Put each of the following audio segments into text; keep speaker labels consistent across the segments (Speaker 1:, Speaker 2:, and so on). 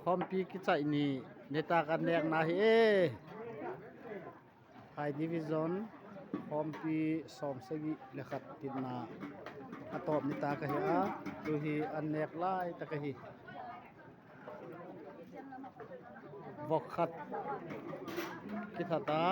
Speaker 1: Khawmpi ki chaih ni neta kan nek na hi e High Division Khawmpi sawmsarih le khat tinna a tawp ni ta ka hi a tu hi an nek lai ta ka hi vok khat ki that a.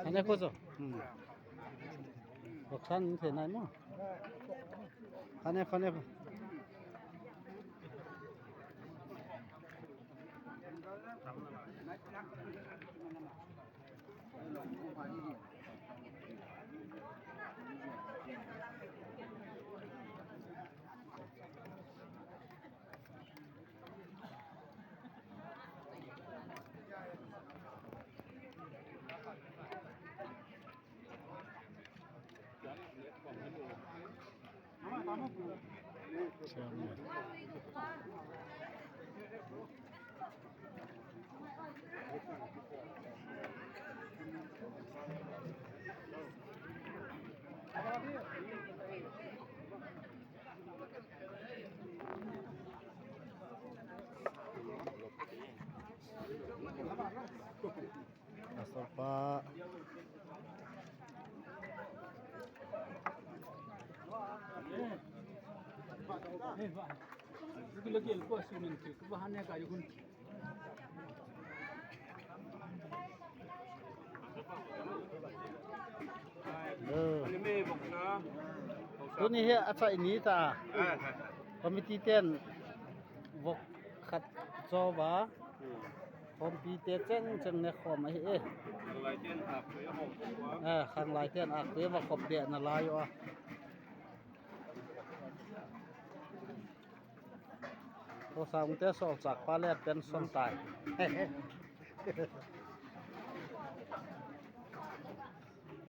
Speaker 1: Anh có rồi. Bọc san thế này mà. Anh em anh em. Pastor pa. Tuni hi a chaih ni ta. Committee ten vok khat chaw ba Khawmpi te cheng cheng ne khawm a hi e. Eh, khang lai ten ak te va khop de na lai o. Ko sang te so chak pa le pen som tai.